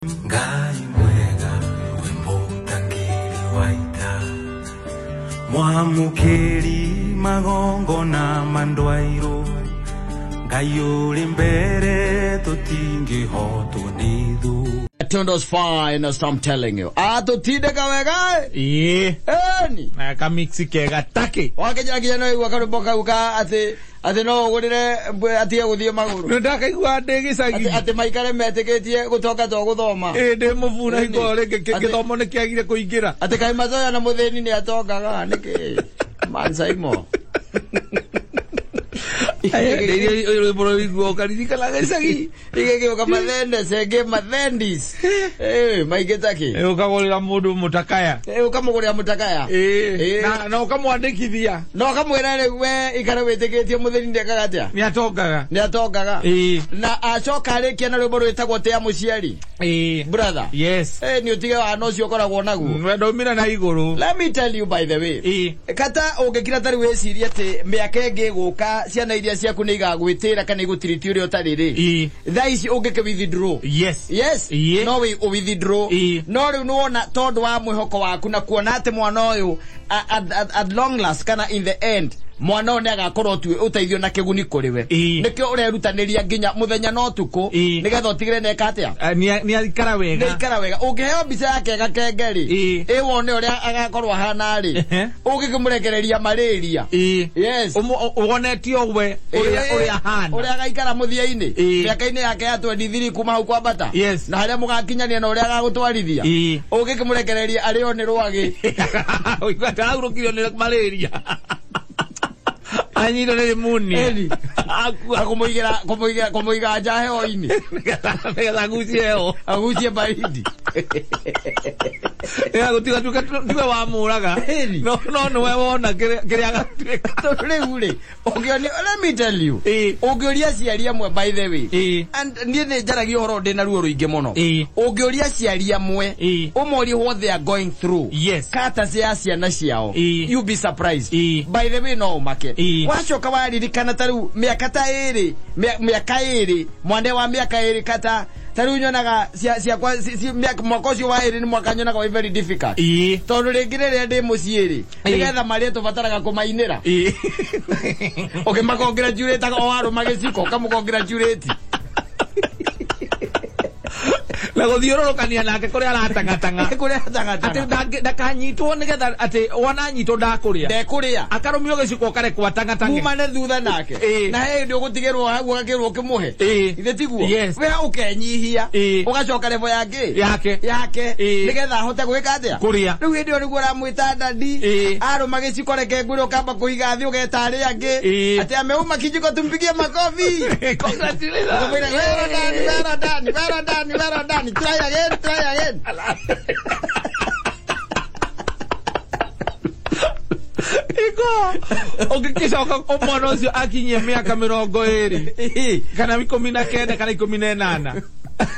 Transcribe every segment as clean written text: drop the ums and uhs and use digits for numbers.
Ngai mwega wĩ mũtangĩri wa ita, mwamũkĩri magongona ma ndwairũ, Ngai ũrĩ mbere tũtingĩhotwo nĩ thũ. Tundo's finest, I'm telling you. Atutindĩka wega. Ĩĩ. Eni. Na kamixi kega taki. Wakinya kinya no igua karwĩmbo kau ka atĩ atĩ no ũgũrĩre mbwe atige gũthiĩ magũrũ. Nĩ ndakaigua ndĩ gĩcagi. Atĩ maikare metĩkĩtie gũtonga to gũthoma. Ĩĩ ndĩ mũbuna Ĩni. hingo rĩngĩ gĩthomo nĩ kĩagire kũingĩra. Atĩ kaĩ mazoya na mũthĩni nĩ atongaga nĩkĩ? Mansaimo. Rwĩmbo rũigua ũkaririkana gĩcagi. Igĩgĩũka mathende cenge mathendis. Maingĩ takĩ. Ĩ, ũkagũrĩra mũndũ mũtakaya. Ũkamũgũrĩra mũtakaya. Ĩĩ. Ĩĩ. Na ũkamwandĩkithia. No ũkamwĩra rĩu we ikara wĩtĩkĩtie mũthĩni ndekaga atĩa? Nĩ atongaga. Nĩ atongaga. Ĩĩ. Na acoka arĩkia na rwĩmbo rwĩtagwo tĩa mũciari. Ĩĩ. Brother. Yes. Nĩ ũtige wana ũcio ũkoragwo naguo. Wendo umire na igũrũ. Let me tell you by the way. Ĩĩ. Kata ũngĩkira tarĩu wĩcirie atĩ mĩaka ĩngĩ ĩgũka ciana iria ciaku nĩ igagwĩtĩra kana igũtiriti ũrĩa ũtarĩ rĩ. Ĩĩ. Thaa ici ũngĩkĩ withdraw. Yes. Yes. Ĩĩ. No wĩ withdraw. Ĩĩ. No rĩu nĩwona tondũ wa mwĩhoko waku na kuona atĩ mwana ũyũ at long last kana in the end mwana ũyũ nĩ agakorwo ũteithio na kĩguni kũrĩ we. Ĩĩ. Nĩkĩo ũrerutanĩria nginya mũthenya na ũtukũ Ĩĩ. nĩgetha ũtigĩre neka atĩa? Nĩ aikara wega. Nĩ ikara wega. Ũngĩheo mbica yake gakenge rĩ, Ĩĩ. ĩ wone ũrĩa agakorwo ahana rĩ, Ehe. ũngĩkĩmũrekereria malaria. Ĩĩ. Yes. Wonetio we ũrĩa Ĩĩ. ũrĩa ahana. Ũrĩa agaikara mũthia-inĩ. Ĩĩ. Mĩaka-inĩ yake ya 23 kuma hau kwambata. Yes. Na harĩa mũgakinyania na ũrĩa agagũtwarithia. Ĩĩ. Ũngĩkĩmũrekereria arĩo nĩ rwagĩ. Ũigua arahurũkirio nĩ malaria. Anyitwo nĩ pneumonia. Ĩni. Akua. Na kũmũigĩra kũmũigĩra kũmũiga nja heho-inĩ. Nĩgetha agucie heho. Agucie baridi. Nĩgetha gũtigatuĩke tiwe wamũraga. Ĩni. No nĩwe wona kĩrĩa agatuĩka. Tondũ rĩu rĩ, ũngĩonio, let me tell you. Ĩĩ. Ũngĩũria aciari amwe by the way. Ĩĩ. And niĩ nĩ njaragia ũhoro ndĩ na ruo rũingĩ mũno. Ĩĩ. Ũngĩũria aciari amwe, Ĩĩ. ũmorie what they are going through. Yes. Kata cia ciana ciao. Ĩĩ. You be surprised. Ĩĩ. By the way no ũmake. Ĩĩ. Wacoka waririkana ta rĩu mĩaka ta ĩrĩ, mĩaka ĩrĩ, mwana wa mĩaka ĩrĩ kata ta rĩu nyonaga ciakwa mwaka ũcio wa ĩrĩ nĩ mwaka nyonaga wĩ very difficult. Ĩĩ. Tondũ rĩngĩ rĩrĩa ndĩ mũciĩ rĩ, Ĩĩ. nĩgetha marĩe tũbataraga kũmainĩra. Ĩĩ. Ũkĩmakongratulate o warũma gĩciko ũkamũcongratulate. Na gũthiũrũrũkania nake kũrĩa aratangatanga. Kũrĩa Atĩ atangatanga. ndakanyitwo nĩgetha atĩ wona anyitwo ndakũrĩa. Ndekũrĩa. Akarũmio gĩciko ũkarekwo atangatange. Mumane thutha nake. Ĩĩ. Na he hĩndĩ ũgũtigĩrwo hau ũgakĩrwo ũkĩmũhe. Ĩĩ. Ithe tiguo? Yes. We ũkenyihia. Ĩĩ. Ũgacoka level yake. Yake. Yake. Ĩĩ. Nĩgetha ahote gwĩka atĩa? Kũrĩa. Rĩu hĩndĩ ĩyo nĩguo ũramwĩta dadi. Ĩĩ. Arũma gĩciko reke ngwĩre ũkamba kũiga thĩ ũgeta arĩa angĩ. Ĩĩ. Atĩ ameuma kijiko tumpigie makofi. Congratulations. Ũkamwĩra, well done, well done, well done, well done. Try again, try again. Iko. Ũngĩgĩcoka mwana ũcio akinyie mĩaka 20 Ĩĩ. kana 19 kana 18.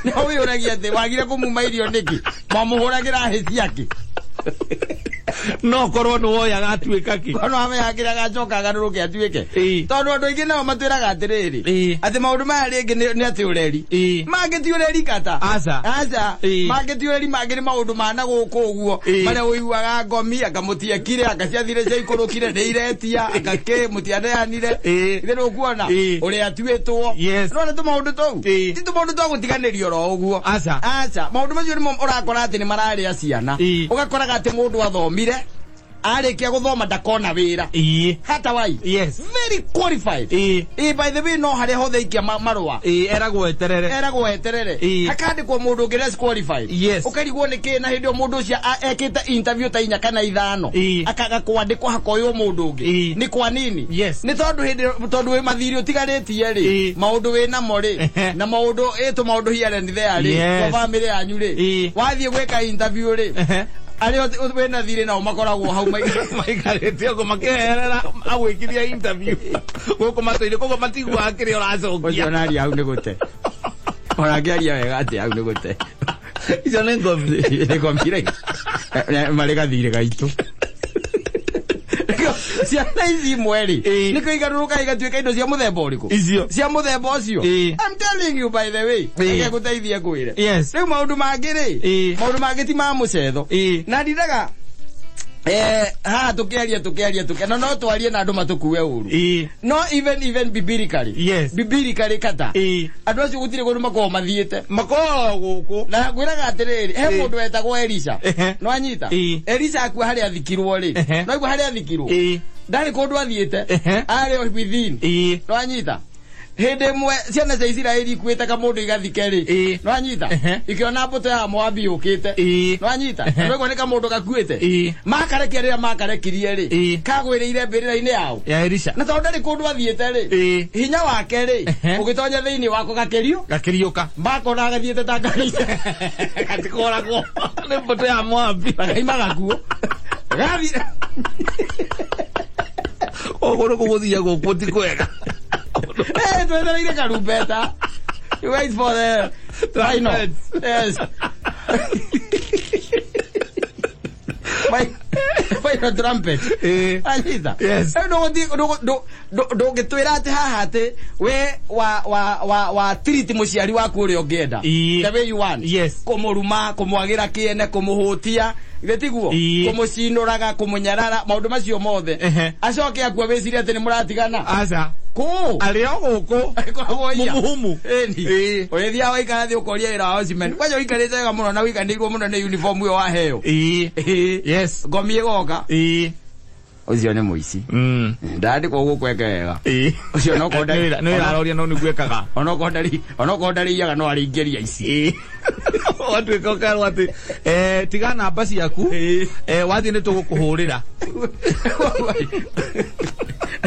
Nĩ wĩyũragia atĩ wagire kũmuma irio nĩkĩ? Mwamũhũragĩra hĩ ciake. No korwo nĩ woyaga atuĩka kĩ. Kono amehakĩra agacoka agarũrũke atuĩke. Ĩĩ. Tondũ andũ aingĩ nao matwĩraga atĩrĩrĩ. Ĩĩ. Atĩ maũndũ maya rĩngĩ nĩ atĩ ũreri. Ĩĩ. Mangĩ ti ũreri kata. Aca. Aca. Ĩĩ. Mangĩ ti ũreri mangĩ nĩ maũndũ ma na gũkũ ũguo. Ĩĩ. Marĩa ũiguaga ngomi anga mũtiekire anga ciathire ciaikũrũkire nĩ iretia anga kĩ mũtianeanire. Ĩĩ. Ithe nĩũkuona Ĩĩ. ũrĩa atuĩtwo. Yes. Nĩwona tũmaũndũ tũu. Ĩĩ. Ti tũmaũndũ twa gũtiganĩrio oro ũguo. Aca. Aca. Maũndũ macio nĩmo ũrakora atĩ nĩ mararĩa ciana. Ĩĩ. Ũgakoraga atĩ mũndũ athomire arĩkia gũthoma ndakona wĩra. Ĩĩ. Hata wai. Yes. Very qualified. Ĩĩ. Ĩĩ, by the way no harĩa hothe ikia marũa. Ĩĩ, eragwo eterere. Eragwo eterere. Ĩĩ. Hakandĩkwo mũndũ ũngĩ less qualified. Yes. Ũkarigwo nĩ kĩ na hĩndĩ ĩyo mũndũ ũcio ekĩte interview ta 4 kana 5. Ĩĩ. Akaga kwandĩkwo hakoywo mũndũ ũngĩ. Ĩĩ. Nĩ kwa nini? Yes. Nĩ tondũ hĩndĩ tondũ wĩ mathirĩ ũtigarĩtie rĩ, Ĩĩ. maũndũ wĩ namo rĩ, Ehe. na maũndũ ĩ tũmaũndũ here and there rĩ, Yes. kwa bamĩrĩ yanyu rĩ, Ĩĩ. wathiĩ gwĩka interview rĩ, Ehe. arĩa wĩna thirĩ nao makoragwo hau maikarĩte ũguo makĩherera agwĩkithia interview gũkũ matũ-inĩ koguo matiguaga kĩrĩa ũracokia. Ũcio onaria hau nĩ gũte. Ona angĩaria wega atĩa hau nĩ gũte. Icio nĩ ngomi. Nĩ ngomi rĩ. Marĩ gathirĩ gaitũ. Ciana ici imwe rĩ, Ĩĩ. nĩkĩo igarũrũka igatuĩka indo cia mũthemba ũrĩkũ? Icio. Cia mũthemba ũcio. Ĩĩ. I'm telling you by the way. Ĩĩ. Reke ngũteithie ngwĩre. Yes. Rĩu maũndũ mangĩ rĩ, Ĩĩ. maũndũ mangĩ ti ma mũcetho. Ĩĩ. Na ndindaga haha tũkĩaria tũkĩaria tũkĩaria na no twarie na andũ matũkue ũru. Ĩĩ. No even biblically. Yes. Biblically kata. Ĩĩ. Andũ acio gũtirĩ kũndũ makoragwo mathiĩte. Makoragwo gũkũ. Na ngwĩraga atĩrĩrĩ, he Ĩĩ. mũndũ wetagwo Elisha. Ehe. Nĩwanyita? Ĩĩ. Elisha akua harĩa athikirwo rĩ. Ehe. Nĩwaigua harĩa athikirwo? Ĩĩ. Ndarĩ kũndũ athiĩte. Ehe. Arĩ o within. Ĩĩ. Nĩwanyita? Hĩndĩ ĩmwe ciana cia Isiraeli ikuĩte kamũndũ igathike rĩ. Ĩĩ. Nĩwanyita? Ehe. Ikĩona mbũtũ ya Moabi yũkĩte. Ĩĩ. Nĩwanyita? Ehe. Nĩwaigua nĩ kamũndũ gakuĩte. Ĩĩ. Makarekia rĩrĩa makarekirie rĩ. Ĩĩ. Kagwĩrĩire mbĩrĩra-inĩ yao. Ya Elisha. Na tondũ ndarĩ kũndũ athiĩte rĩ. Ĩĩ. Hinya wake rĩ, Ehe. ũgĩtonya thĩinĩ wako gakĩrio. Gakĩriũka. Makona gathiĩte ta ngari. Gatikoragwo. Nĩ mbũtũ ya Moabi. Gaima gakuo. Gathi. Ũguo nĩkuo gũthiagwo kuo ti kwega. Twetereire karumbeta. You wait for the final. Trumpets. Yes. Final trumpet. Ĩĩ. Anyita. Yes. Ndũngĩtwĩra atĩ haha atĩ we wa wa wa wa treat mũciari waku ũrĩa ũngĩenda. Ĩĩ. The way you want. Yes. Kũmũruma, kũmwagĩra kĩene, kũmũhũtia. Githĩ tiguo? Ĩĩ. Kũmũcinũraga, kũmũnyarara, maũndũ macio mothe. Ehe. Acoke akua wĩcirie atĩ nĩ mũratigana. Aca. Kũ? Arĩ o gũkũ. Akoragwo ia. Mũmuhumu. Ĩni. Ĩĩ. Ũrĩthiaga waikara thĩ ũkoria wĩra wa cement. Kwanja ũikarĩte wega mũno na ũiganĩirwo mũno nĩ uniform ĩyo waheo. Ĩĩ. Ĩĩ. Yes. Ngomi ĩgoka. Ĩĩ. Ũcio nĩ mũici. Ndandĩkwo gũkũ eke wega. Ĩĩ. Ũcio no konda. Nĩ wĩra aroria no nĩguo ekaga. Onokorwo ndarĩ onokorwo ndarĩiyaga no arĩingĩria ici. Ĩĩ. Watuĩka ũkerwo atĩ tiga namba ciaku wathiĩ nĩ tũgũkũhũrĩra.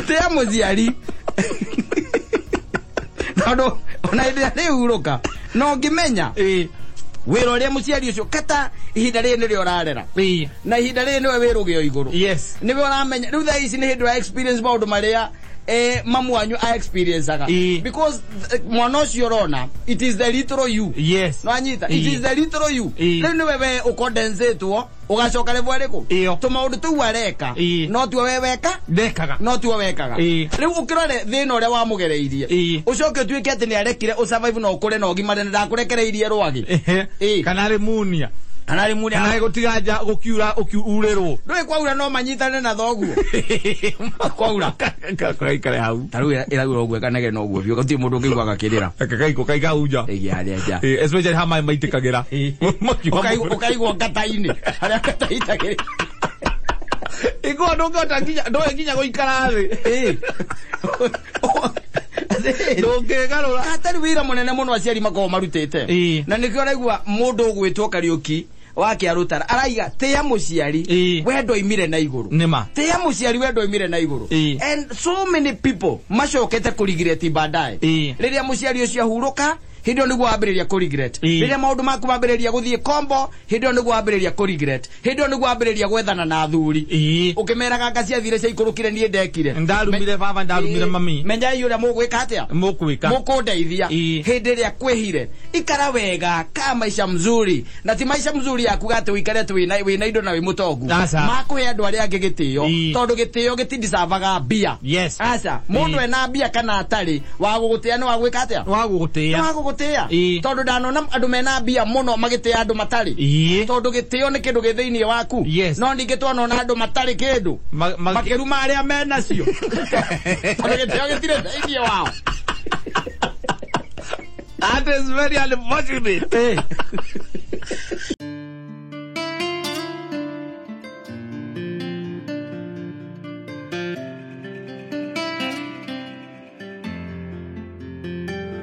Tĩa mũciari. Tondũ ona hĩndĩ ĩrĩa rĩhurũka no ngĩmenya Ĩĩ. wĩra ũrĩa mũciari ũcio kata ihinda rĩrĩ nĩrĩo ũrarera. Ĩĩ. Na ihinda rĩrĩ nĩwe wĩ rũgĩo igũrũ. Yes. Nĩwe ũramenya rĩu thaa ici nĩ hĩndĩ wa experience maũndũ marĩa mamu wanyu a experienceaga. Ĩĩ. Because mwana ũcio ũrona it is the little you. Yes. Nwanyita it Ĩĩ. is the little you. Ĩĩ. Rĩu nĩwe we ũkondensĩtwo ũgacoka level ĩrĩkũ? Ĩyo. Tũmaũndũ tũu areka Ĩĩ. no tuo we weka Ndekaga. no tuo wekaga. Ĩĩ. Rĩu ũkĩrore thĩna ũrĩa wamũgereirie. Ĩĩ. Ũcoke ũtuĩke atĩ nĩ arekire ũsurvive na ũkũre na ũgimare na ndakũrekereirie rwagĩ. Ehe. Ĩĩ. Kana arĩ munia. Kana rĩ mũndũ Kana gũtiga nja gũkiura ũkiurĩrwo. ndũĩ kwaura no manyitane na thoguo. Kwaura. Kaikare hau. Ta rĩu ĩraura ũguo ĩkanegena ũguo biũ gũtirĩ mũndũ ũngĩigua agakĩrĩra. Gakaiko kaigauja. Ĩgiĩ harĩa nja. Ĩĩ, especially ha maĩ maitĩkagĩra. Makiuma Ũkaigua ngata-inĩ harĩa ngata itagĩrĩra. Ĩkorwo ndũngĩhota nginya ndũĩ nginya gũikara thĩ. Ĩĩ. Ndũngĩgarũra. Hatarĩ wĩra mũnene mũno aciari makoragwo marutĩte. Ĩĩ. Na nĩkĩo ũraigua mũndũ ũgwĩtwo Kariũki wa Kĩarũtara araiga tĩa mũciari Ĩĩ. we ndoimire na igũrũ. Nĩma. Tĩa mũciari we ndoimire na igũrũ. Ĩĩ. And so many people macokete kũrigireti baadaye. Ĩĩ. Rĩrĩa mũciari ũcio ahurũka hĩndĩ ĩyo nĩguo wambĩrĩria kũregret. Ĩĩ. Rĩrĩa maũndũ maku mambĩrĩria gũthiĩ kombo hĩndĩ ĩyo nĩguo wambĩrĩria kũregret. Hĩndĩ ĩyo nĩguo wambĩrĩria gwethana na athuri. Ĩĩ. Ũkĩmeraga nga ciathire ciaikũrũkire niĩ ndekire. Ndarumire baba ndarumire Ĩĩ. mami. Menyai ũrĩa mũgwĩka atĩa Mũkwĩka. mũkũndeithia Ĩĩ. hĩndĩ ĩrĩa kwĩhire ikara wega ka maisha mzuri na ti maisha mzuri yakuga atĩ ũikare atĩ wĩna indo na wĩ mũtongu Aca. makũhe andũ arĩa angĩ gĩtĩo Ĩĩ. tondũ gĩtĩo gĩtindicavaga mbia. Yes. Aca mũndũ Ĩĩ. ena mbia kana atarĩ wa gũgũtĩa nĩ wa gwĩka atĩa? Wa gũgũtĩa. Nĩ wa gũgũtĩa Ĩĩ. tondũ ndanona andũ mena mbia mũno magĩtĩa andũ matarĩ Ĩĩ. tondũ gĩtĩo nĩ kĩndũ gĩ thĩinĩ waku. Yes. No ningĩ twanona andũ matarĩ kĩndũ makĩruma arĩa menacio tondũ gĩtĩo gĩtirĩ thĩinĩ wao. That is very unfortunate.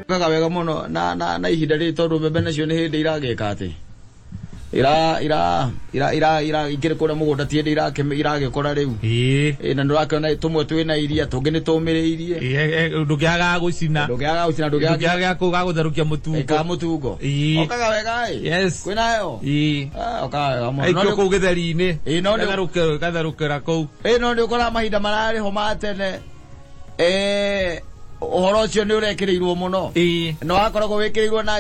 Kaga wega mũno na na na ihinda rĩrĩ tondũ mbembe nacio nĩ hĩndĩ iragĩka atĩ ira ira ira ira ira ikĩrĩ kũrĩa mũgũnda ti hĩndĩ iragĩkũra rĩu. Ĩĩ. Ĩ, na ndũrakĩona tũmwe twĩna iria tũngĩ nĩ tũmĩrĩirie. Ĩĩ, ndũngĩaga gũcina. Ndũngĩaga gũcina ndũngĩaga Ndũngĩaga gũtherũkia mũtungo. ka mũtungo. Ĩĩ. Okaga wega ĩ. Yes. Kwĩna heho. Ĩĩ. Ah, okaga wega mũno. Aikio kũu gĩtheri-inĩ. Ĩĩ, no nĩ- Gatherũkĩra kũu. Ĩ, no nĩ ũkoraga mahinda mararĩ ho ma tene ũhoro ũcio nĩ ũrekĩrĩirwo mũno. Ĩĩ. Na wakoragwo wĩkĩrĩirwo na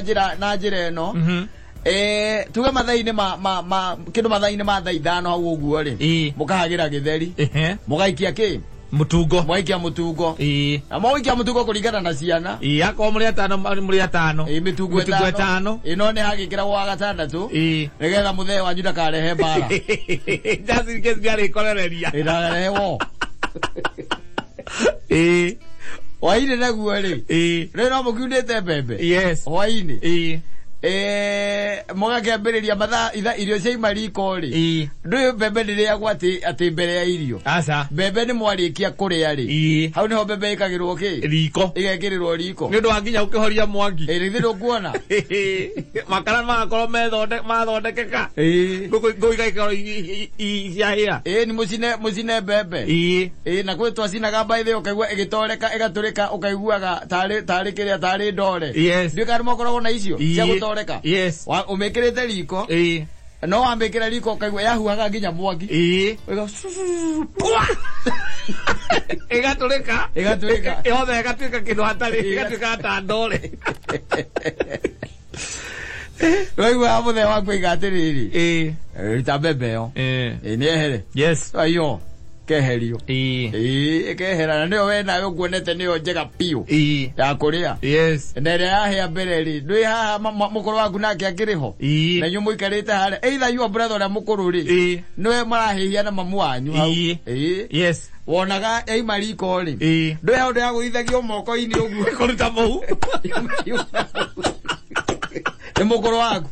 njĩra ĩno. Mhm. Tuge mathaa-inĩ ma kĩndũ mathaa-inĩ ma thaa 5 hau ũguo rĩ, Ĩĩ. mũkahagĩra gĩtheri, Ehe. mũgaikia kĩ, Mũtungo. mũgaikia mũtungo. Ĩĩ. Na mũgaikia mũtungo kũringana na ciana. Ĩĩ, akorwo mũrĩ atano, mũrĩ atano. Ĩĩ, mĩtungo Mĩtungo ĩtano. Ĩĩ, no nĩ hagĩkĩragwo wa gatandatũ Ĩĩ. nĩgetha mũthee wanyu ndakarehe mbara. Just in case nĩarĩkorereria. Ĩĩ, ndakarehe wo. Ĩĩ. Hwainĩ naguo rĩ, Ĩĩ. rĩu no mũkiunĩte mbembe Yes. hwainĩ. Ĩĩ. Mũgakĩambĩrĩria mathaa itha irio ciaima riko rĩ, Ĩĩ. ndũyũ mbembe ndĩrĩagwo atĩ mbere ya irio. Aca. Mbembe nĩ mwarĩkia kũrĩa rĩ, Ĩĩ. hau nĩho mbembe ĩkagĩrwo kĩ, Riko. ĩgekĩrĩrwo riko. Nĩ ũndũ wa nginya ũkĩhoria mwaki. Ĩĩ, rĩthĩ ndũkuona. Makara magakorwo mathondekeka. Ĩĩ. Ngũkũ igagĩkorwo ciahĩa. Ĩĩ, nĩ mũcine mbembe. Ĩĩ. Ĩĩ, na kwĩ twacinaga mbaithĩ ũkaigua ĩgĩtoreka ĩgatũrĩka, ũkaiguaga tarĩ kĩrĩa tarĩ ndore. Yes. Ndiũĩ kana nĩmwakoragwo na icio Ĩĩ. cia gũtoreka. Yes. Ũmĩkĩrĩte riko, Ĩĩ. no wamĩkĩra riko ũkaigua yahuhaga nginya mwaki. Ĩĩ. Ũkaigua Ĩgatũrĩka. Ĩgatũrĩka. Yothe ĩgatuĩka kĩndũ hatarĩ, ĩgatuĩka ta ndore. Waigua mũthee waku aiga atĩrĩrĩ, Ĩĩ. ruta mbembe ĩyo. Ĩĩ. Ĩĩ, nĩehere. Yes. Aiyo, keherio. Ĩĩ. Ĩĩ, ĩkehera na nĩyo we nawe ũkuonete nĩyo njega biũ Ĩĩ. ya kũrĩa. Yes. Na ĩrĩa yahĩa mbere rĩ, ndwĩ haha mũkũrũ waku nake akĩrĩ ho. Ĩĩ. Na inyuĩ mũikarĩte harĩa, either your brother ũrĩa mũkũrũ rĩ, Ĩĩ. nĩwe marahĩhia na mamu wanyu hau. Ĩĩ. Ĩĩ. Yes. Wonaga yaima riko rĩ, Ĩĩ. ndwĩ hau ndĩragũithagio moko-inĩ ũguo. Kũruta mũhu. Nĩ mũkũrũ waku.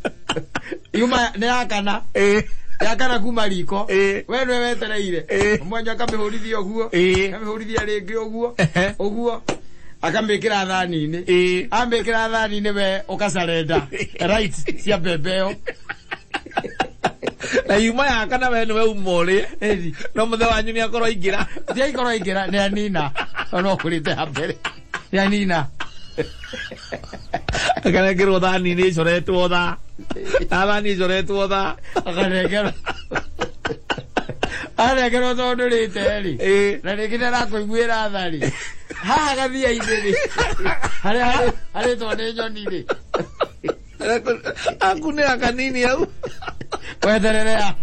Yuma nĩ yakana. Ĩĩ. Yakana kuma riko. Ĩĩ. We nĩwe wetereire. Ĩĩ. Mwanyu akamĩhũrithia ũguo. Ĩĩ. Akamĩhũrithia rĩngĩ ũguo. Ehe. Ũguo. Akamĩkĩra thani-inĩ. Ĩĩ. Amĩkĩra thani-inĩ we ũkacarenda right cia mbembe ĩyo. Na yuma yakana we nĩwe uma ũrĩe. Ĩni. No mũthee wanyu nĩ akorwo aingĩra. Tiaikorwo aingĩra nĩ anina. No ũkũrĩte ha mbere. Nĩ anina. Akarengerwo thani-inĩ ĩcoretwo thaa. Na thani ĩcoretwo thaa. Akarengerwo. Arengerwo tondũ rĩte rĩ. Ĩĩ. Na rĩngĩ nĩarakũiguĩra tha rĩ. Haha gathia-inĩ rĩ. Harĩa harĩtwo nĩ nyoni rĩ. Akunĩra kanini hau. Weterere ya.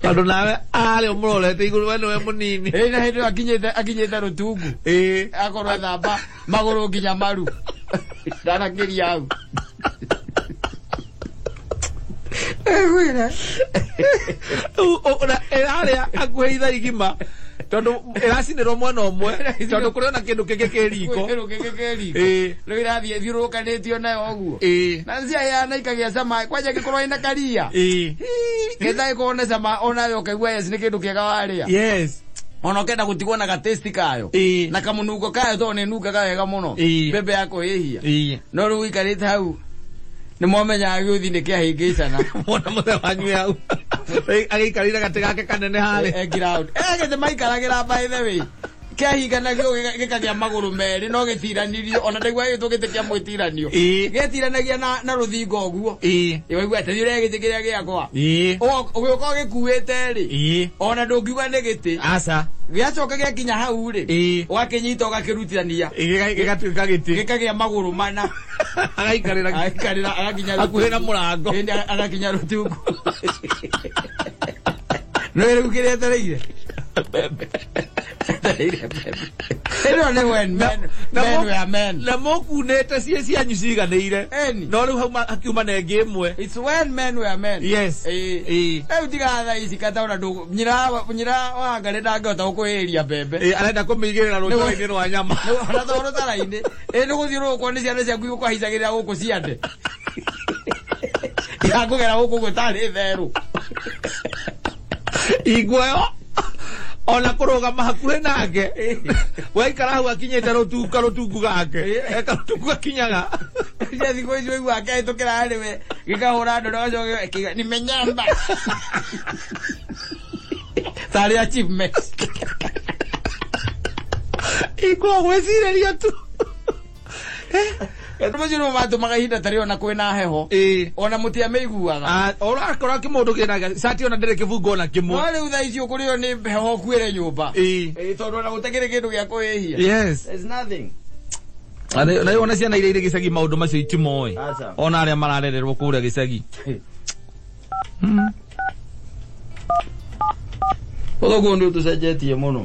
Tondũ nawe arĩa ũmũrorete igũrũ we nĩwe mũnini. Ĩĩ, na hĩndĩ ĩyo akinyĩte rũtungu. Ĩĩ. Akorwo ethamba magũrũ nginya maru. Ndanakĩria hau. Ĩgwĩre. Ĩrarĩa hakuhĩ ithaa igima tondũ ĩracinĩrwo mwena ũmwe tondũ kũrĩ ona kĩndũ kĩngĩ kĩ riko. Kĩndũ kĩngĩ kĩ riko. Ĩĩ. Rĩu ĩrathiĩ ĩthiũrũrũkanĩtio nayo ũguo. Ĩĩ. Na ciahĩana ikagĩa cama kwanja ĩngĩkorwo ĩna karia. Ĩĩ. Ketha ĩkorwo na cama onawe ũkaigua yes nĩ kĩndũ kĩega warĩa. Yes. Ona ũkenda gũtigwo na gatesti kayo. Ĩĩ. Na kamũnungo kayo tondũ nĩ nungaga wega mũno. Ĩĩ. Mbembe ya kũhĩhia. Ĩĩ. No rĩu ũikarĩte hau nĩ mwamenyaga gĩũthi nĩ kĩahĩngĩcana. Mwana mũthee wanyu hau agĩikarĩire gatĩ gake kanene harĩa. Ground. Gĩtĩ maikaragĩra by the way. Kĩahinganagio gĩkagĩa magũrũ merĩ no gĩtiranirio ona ndaigua gĩgĩtwo gĩtĩ kĩa mwĩtiranio. Ĩĩ. Gĩtiranagia na rũthingo ũguo. Ĩĩ. Waigua atĩ thiĩ gĩtĩ kĩrĩa gĩakwa. Ĩĩ. Ũgĩũka ũgĩkuĩte rĩ. Ĩĩ. Ona ndũngiuga nĩ gĩtĩ. Aca. Gĩacoka gĩakinya hau rĩ. Ĩĩ. Ũgakĩnyita ũgakĩrutithania. Gĩgatuĩka gĩtĩ. Gĩkagĩa magũrũ mana. Agaikarĩra Agaikarĩra agakinya hakuhĩ na mũrango. Ĩndĩ agakinya rũtungu. No rĩu kĩrĩa etereire. Etereire mbembe. Ĩno nĩ when men men were men. Na mũkunĩte ciĩ cianyu ciganĩire. Ĩni. No rĩu hau hakiuma na ĩngĩ ĩmwe. It's when men were men. Yes. Ĩĩ. Ĩĩ. Rĩu tiga thaa ici kata ona ndũ nyina wa Ngarĩ ndangĩhota gũkũhĩhĩria mbembe. Ĩĩ, arenda kũmĩigĩrĩra rũtara-inĩ rwa nyama. Ona to rũtara-inĩ. Ĩĩ, nĩ gũthiũrũrũkwo nĩ ciana ciaku igũkũhaicagĩrĩra gũkũ ciande. Irakũgera gũkũ ũguo tarĩ therũ. Ingwe ĩyo ona kũrũgama hakuhĩ nake waikara hau akinyĩte karũtungu gake karũtungu gakinyaga Cia thikũ ici waigua akĩhĩtũkĩra harĩ we gĩkahũra ndũrũ gacoke gĩkiuga nimenyamba tarĩ achievement. Ingwe gwĩcirĩria tu. Andũ macio nĩmo matũmaga ihinda tarĩ ona kwĩna heho. Ĩĩ. Ona mũtiamĩiguaga. Ũrakora kĩmũndũ kĩna cati ona ndĩrĩ kĩbungo ona kĩmwe. No rĩu thaa ici ũkũrĩo nĩ heho ũkuĩre nyũmba. Ĩĩ. Ĩĩ, tondũ ona gũtakĩrĩ kĩndũ gĩa kũhĩhia. Yes. There's nothing. Na ona ciana iria irĩ gĩcagi maũndũ macio itimoĩ. Aca. Ona arĩa mararererwo kũrĩa gĩcagi. Ũguo nĩ ũtũcenjetie mũno.